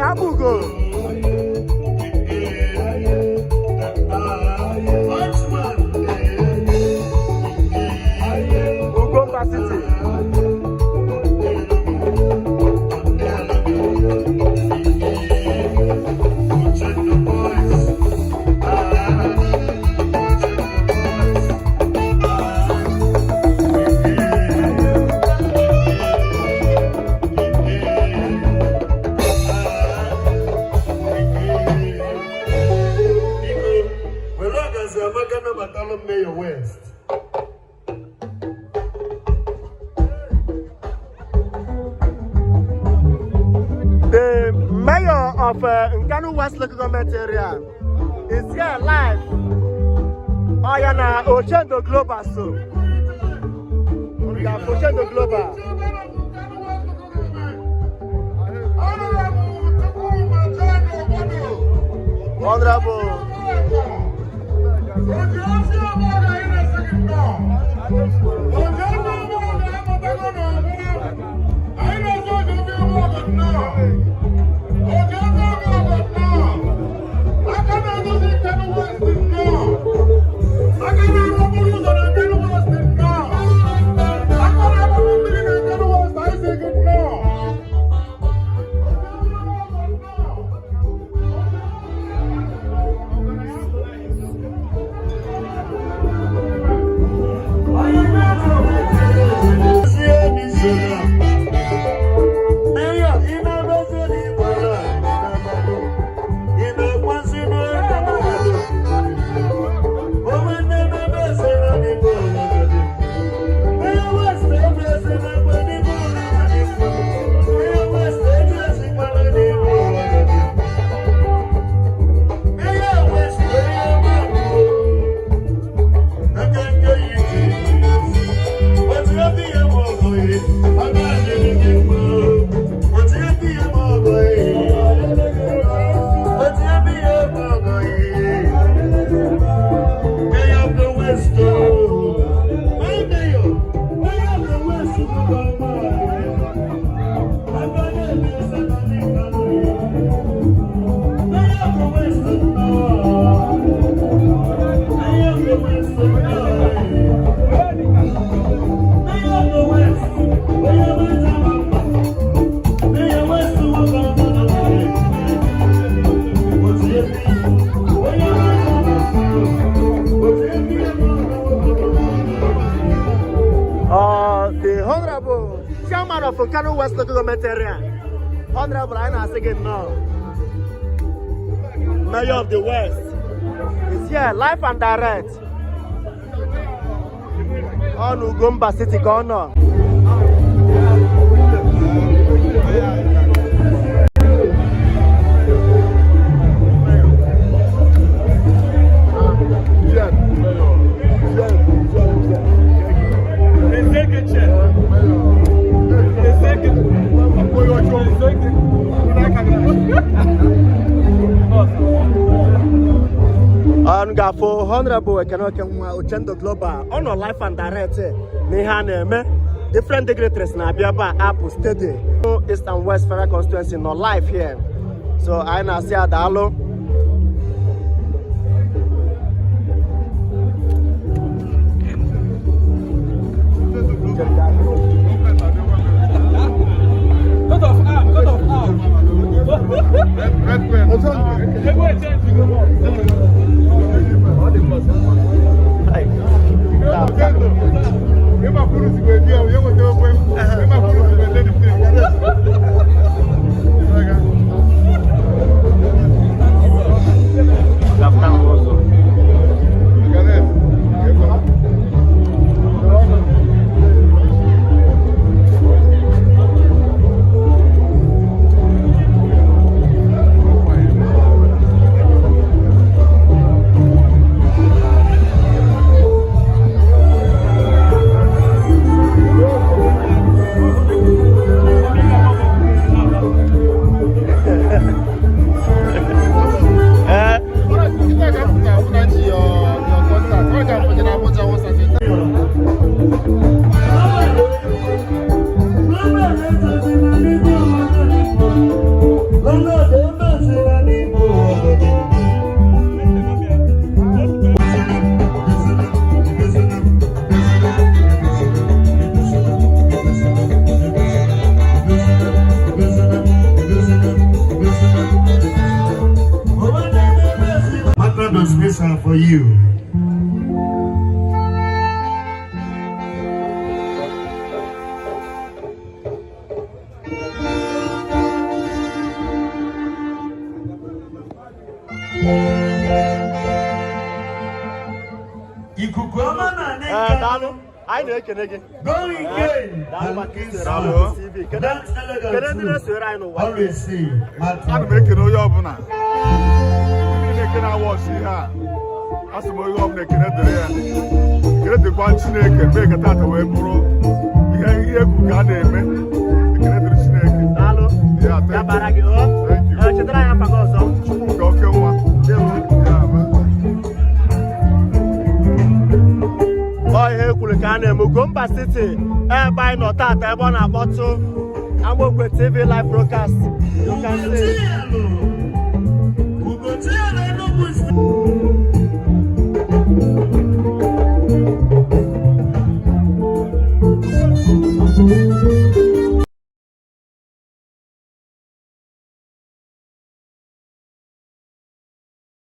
Abugo. Ugomba City. Were ọgazi amaka nabatalụ Mayor West. The mayor of Nkanu West Local Government Area is here live. Oh, yeah, na Ochendo Global so. Unu ga-afụ Ochendo Global. Honorable. The Honorable Chairman of Nkanu West Local Government Area, Honorable, anyị na-asị gị nnọọ. Mayor of the West is here live and direct. Ọ na Ugomba City ka ọ nọ. Ọ ga-afụ Honorable Ekene Okenwa, Ochendo Global. Ọ nọ live and direct n'ihe a na-eme. Different dignitaries na-abịa ebe a apụ steady. East and West Federal Constituency nọ live here. So anyị na-asị ya daalụ. Cut off arm, cut off arm. Ego change go. Hey. Ọnọdụ special for you. Ikuku ọma na-anị Ee, daalụ, anyị na-ekene gị. Going again. Daalụ maka isonyere Daalụ. Amaokwe TV. Kedu ndị na-esonyere anyị n'ụwa? Always see. Ana m ekene onye ọbụla, ndị na-ekene awọchị ihe a. Asị m onye ọbụla, ekene dịrị ya, ekene dịkwa Chineke mee ka tata wee bụrụ ihe egwu ka a na-eme. Ekene dịrị Chineke. Daalụ. Yeah, thank Ya you. bara gị o. Thank you. Ee, chetara anyị afa gị ọzọ. Chukwu nke oke nwa. Ndewo. Ya, bye. Ọ ihe ekwuru ka a na-eme. Ugomba City, ebe anyị nọ tata, ebe ọ na-akpọtụ. Amaokwe TV live broadcast, you can see. Ugochielu Enugu Steeti.